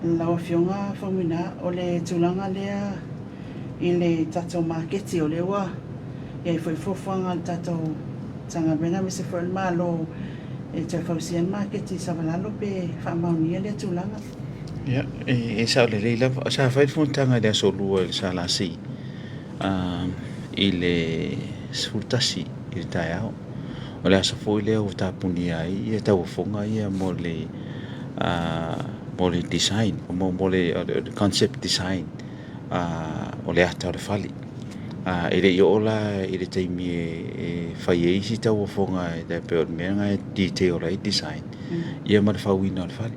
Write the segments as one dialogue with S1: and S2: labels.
S1: Lau Afioga Faumuina, o le tulaga lea i le tatou maketi, o lea ua i ai foi fuafuaga a le tatou Matagaluega aemaise foi o le Malo e toe fausia le maketi i Savalalo pe faamaonia lea tulaga.
S2: Ia, e sao lelei lava. Sa fai le fonotaga i le aso Lua i le SLC i le 11 i le taeao. O le aso foi lea ua tapunia ai ia tauofoga ia mo le mo le design, mo le concept design o le ata o le fale. E le i oo la i le taimi e fai ai isi tauofoga e pei o le mea lena e detail ai design ia ma le fauina o le fale.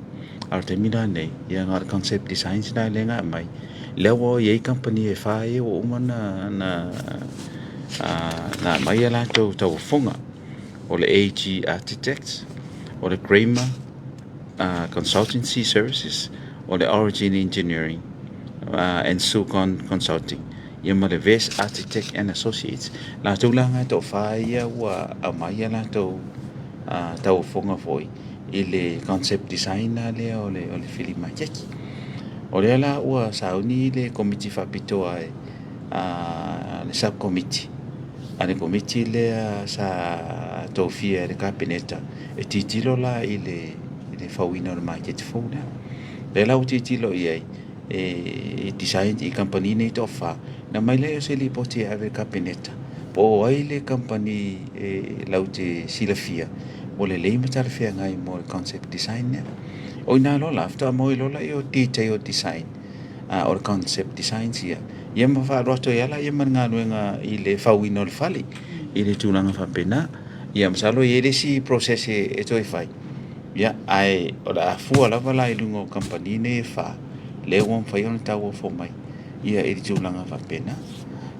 S2: A o le taimi la lenei, ia na o le concept designs la lea na aumai, lea ua i ai kamupani e fa ia ua uma ona aumai a latou tauofoga. O le AG Architects, o le Kramer Consultancy Services, o le Origin Engineering and Sucon Consulting, ia ma le Vest Architect and Associates. Latou la na e toafa ia ua aumai a latou tauofoga foi i le concept design lea o le flea maketi. O lea la ua sauni le komiti faapitoa le subcommittee a le komiti lea sa tofia e le Kapeneta e tilotilo la i le fauina o le maketi fou lea. Lea la ua tilotilo i ai e design i kamupani nei e toafa, ona aumai lea o se lipoti e ave i le Kapeneta po o ai le kamupani e latou te silafia ua lelei ma talafeagai mo le concept design lea. O i ina loa la, faatoa maua ai loa lea o detail design o le concept design ia, ia ma faaalu atu ai lava ma le galuega i le fauina o le fale i le tulaga faapena. Ia masalo e i ai le isi process e toe fai, ia ae o le a fua lava la i luga o kamupani nei e fa, lea ua mafai ona tauofo mai ia i le tulaga faapena.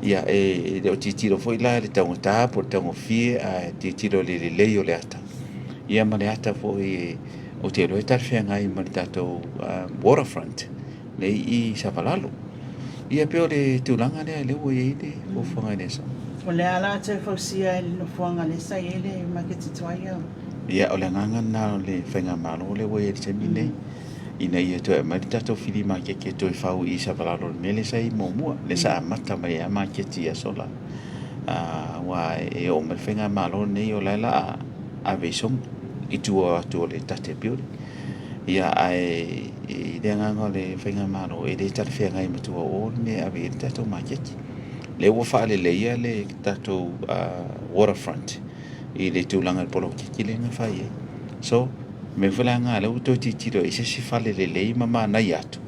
S2: Ia e le o tilotilo foi la i le taugata po o le taugofie, ae tilotilo i le lelei o le ata, ia ma le ata foi ou te iloa e talafeagai ma le tatou waterfront lea i Savalalo. Ia pei o le tulaga lea lea ua i ai le fuafuaga i le aso.
S1: O le a la toe fausia e le nofoaga lea sa i ai le maketi tuai?
S2: Ia, o le agaga lena o le faigamalo lea ua i ai i le taimi lenei, ina ia toe aumai le tatou flea maketi e toe fau i Savalalo i le mea lea sa i ai muamua, lea sa amata mai ai lava maketi i aso la. Aua e oo mai le faigamalo lenei o la e o le a ave i Sogi i tua atu o le Tate Building. Ia ae i le agaga o le faigamalo, e le talafeagai ma tua o le mea e ave i ai le tatou maketi. Lea ua faaleleia le tatou waterfront i le tulaga i le poloketi lea na fai ai. So, o le mea foi la lena lea ua toe tilotilo i se isi fale lelei ma manaia atu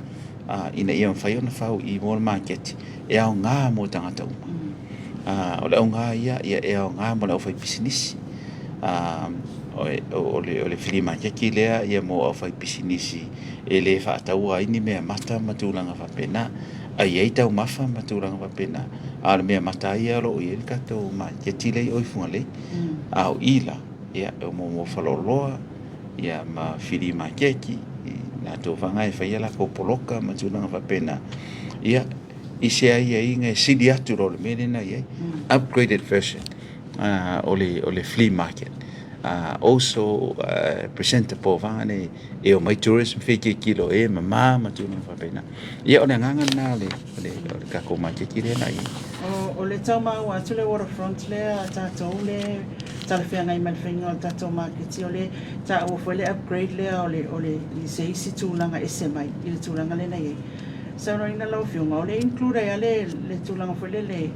S2: ina ia mafai ona fau i mo le maketi e aoga mo tagata uma. O le auga ia, ia e aoga mo le aufaipisinisi. O le flea maketi lea ia mo aufaipisinisi e le faataua ai ni meamata ma tulaga faapena. Ai i ai taumafa ma tulaga faapena, a o le meamata lava ia o lo o i ai le tatou maketi lea i o i Fugalei. A o i la, ia o mo faleoloa ia ma flea maketi, latou faga e fai a latou poloka ma tulaga faapena. Ia, i se aiaiga e sili atu i lo le mea lea na i ai. Upgraded version o le flea market. Also presentable faga ne e o mai tourism fia tilotilo e mama ma tulaga faapena. Ia o le agaga lena o le tatou maketi lea na i ai.
S1: O le tau maua atu le waterfront lea a tatou le talafeagai ma le faiga o le tatou maketi, o le taua foi le upgrade lea o le i se isi tulaga ese mai i le tulaga lea na i ai. Saunoaina lau Afioga, o le include ai le tulaga foi lele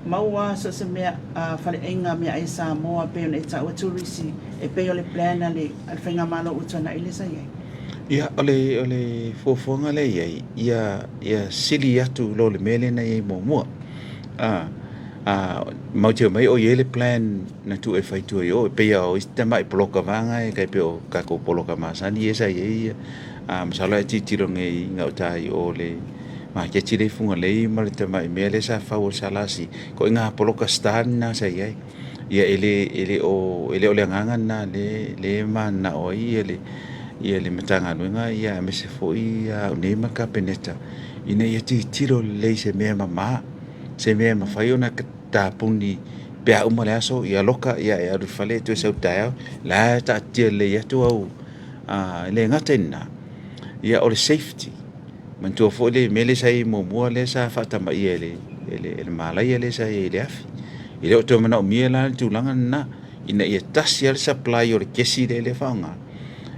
S1: maua so o se mea faleaiga meaai Samoa pei ona e taua turisi e pei o le plan a le faigamalo ua tuanai lea sa i ai.
S2: Ia, o le fuafuaga lea i ai, ia sili atu lo le mea lea na i ai muamua. Matou te omai o i ai le plan na tuu e fai tua i o, e pei o isi tamai poloka vaga e tai pei o tatou poloka masani ia sa i ai. Masalo a e tilotilo nei i gauta i o le maketi lea i Fugalei ma le tamai mea lea sa fau e le SLC, ituaiga poloka style lena sa i ai. Ia e le o le agaga lena lea e mananao ai ia le Matagaluega ia aemaise foi au nei ma le Kapeneta ina ia tilotilo lelei i se mea mama, se mea e mafai ona tapuni pe a uma le aso, ia loka ia e alu i le fale e toe sau i le taeao, la e taatitia lelei atu au. E le gata i lena, ia o le safety. Manatua foi le mea lea sa i ai muamua lea sa faatamaia e le, e le, e le malaia lea sa i ai i le afi. E le o toe manaomia la le tulaga lena ina ia tasi lava le supply o le kesi lea e faaaoga.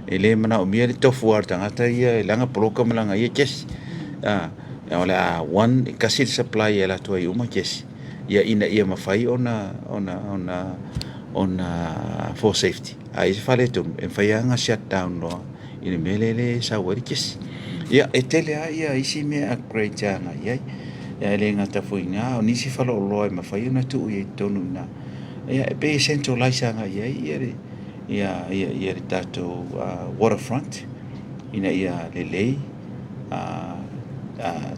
S2: E le manaomia le tofu lava o le tagata ia e lana poloka ma lana ia kesi. A, o le a one, e tasi le supply e alu atu ai uma kesi, ia ina ia mafai ona, ona, ona, ona for safety. A i ai se faaletonu, e mafai lava ona shut down loa i le mea lea e sau ai le kesi. Ia, e tele lava ia isi mea upgrade e agai i ai. Ia, e le gata foi i ina, o nisi faleoloa e mafai ona tuu i ai i totonu i ina. Ia, e pei e centralize agai i ai ia le, ia, ia, ia le tatou waterfront ina ia lelei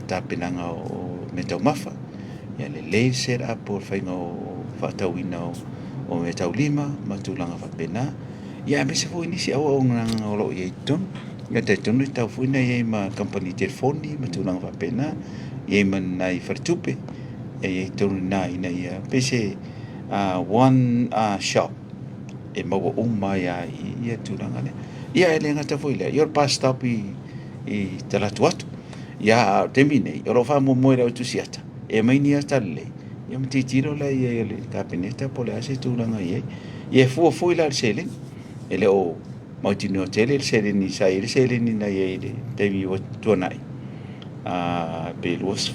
S2: tapenaga o meataumafa, ia lelei le set up o le faiga o faatauina o meataulima ma tulaga faapena. Ia aemaise foi nisi auaunaga o lo o i ai i totonu. Ia talitonu e tatau foi ona i ai ma kamupani telefoni ma tulaga faapena, i ai ma nai faletupe e i ai i totonu i ina ina ia pei se one shop e maua uma ai lava i ia tulaga lea. Ia e le gata foi i lea, ia o le bus stop i Talatuatu. Ia a o le taimi nei, o lo o faamoemoe i le au tusiata e aumai ni ata lelei, ia ma tilotilo la i ai o le Kapeneta po o le a se tulaga i ai. Ia e fua foi la i le seleni, e le o mautinoa tele le seleni sa i ai le seleni na i ai i le taimi ua tuanai, pe 20,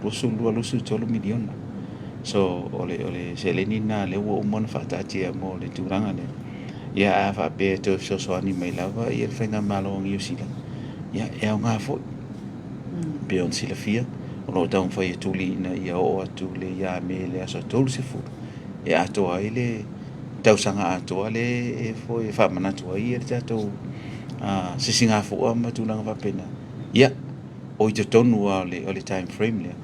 S2: 22, 23 miliona. So o le, o le seleni lena lea ua uma ona faataatia mo le tulaga lea. Ia a faapea e toe fesoasoani mai lava ia le faigamalo a Niu Sila, ia e aoga foi. Pei ona silafia, o lo o taumafai e tuli ina ia oo atu le ia Me i le aso 30 e atoa ai le tausaga atoa lea e foi e faamanatu ai le tatou sisigafua ma tulaga faapena. Ia, o i totonu lava o le time frame lea.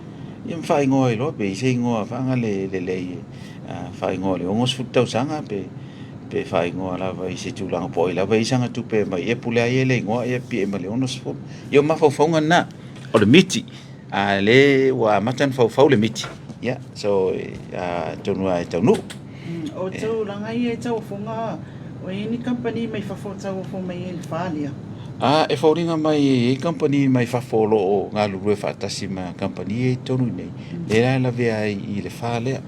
S2: Ia ma faaigoa ai loa pe i ai se igoa faagale lelei e faaigoa i le 60 tausaga pe pe faaigoa lava i se tulaga po o ai lava e i ai sana tupe e aumai, ia pule lava ia i le igoa ia pie ma le 60. Ia o mafaufauga na o le miti, a le ua amata ona faufau le miti, ia so atonu lava e taunuu.
S1: O tulaga ia i tauofoga, o i ai ni kamupani mai fafo o tauofo mai ai i le fa lea?
S2: A, e foliga mai e i ai kamupani mai fafo o lo o galulue faatasi ma kamupani ia i totonu i inei, lea la e lavea ai i le fa lea.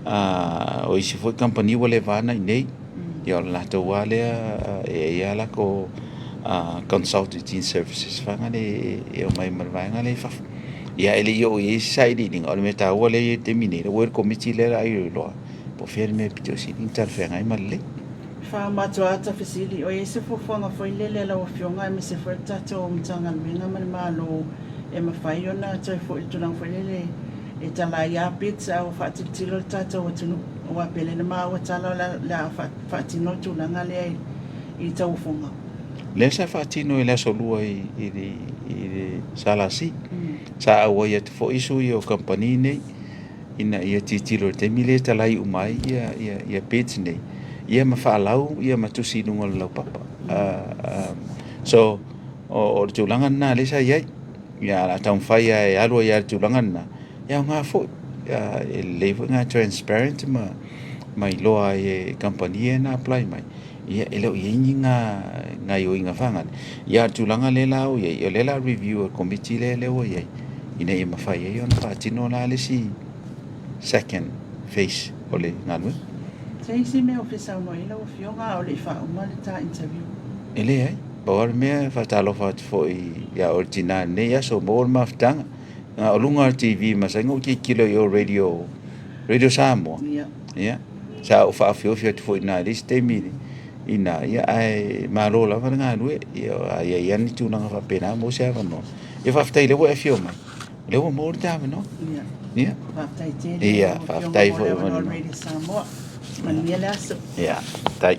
S2: A, o isi foi kamupani ua leva lava ona i inei, ia o le latou lava lea e i ai lava latou consultancy services fagale e omai ma le vaega lea i fafo. Ia e le i oo i ai se sailiiliga, o le mea taua lea e i ai i le taimi nei, ua i le Komiti lea o le a iloiloa po o fea le mea e pito sili ona talafeagai ma lelei.
S1: Faamatua ata fesili, o i ai se fuafuaga foi lele a lau Afioga aemaise foi o le tatou Matagaluega ma le Malo e mafai ona toe foi i le tulaga foi lele e talaia bids a ua faatilotilo le tatou atunuu aua pei o lea na maua tala o le a faatino le tulaga lea i tauofoga.
S2: Lea sa faatino i le Aso Lua i le SLC. Sa auai atu foi sui o kamupani nei ina ia tilotilo i le taimi lea e talai uma ai ia bids nei, ia ma faalau ma tusi i luga o le laupapa. So, o le tulaga lena lea sa i ai. Ia, o le a taumafai lava e alu ai lava i le tulaga lena, e aoga foi, e lelei foi ona transparent ma iloa ai e kamupani ia na apply mai, ia e le o i ai ni gaoioiga faagale. Ia a o le tulaga lea la ua i ai, o lea o le a review e le Komiti lea ua i ai, ina ia mafai ai ona faatino la le isi second phase o le galuega.
S1: Se isi mea o fia saunoa i ai lau Afioga a o le i faauma le ta interview?
S2: E leai, pau lava le mea e faatalofa atu foi ia oe le tina i lenei aso, maua le mafutaga. O luga o le TV masani ona ou tilotilo i o Radio, Radio Samoa. Ia, sa ou faaofiofi atu foi i ina i le isi taimi i ina, ia ae malo lava le galue. Ia, a i ai lava ni tulaga faapena, maua se avanoa. Ia faafetai o lea ua e afio mai, o lea ua maua le ta avanoa.
S1: Ia. Faafetai tele.
S2: Ia, faafetai foi
S1: mo le Radio Samoa. Manuia le aso.
S2: Ia, faafetai.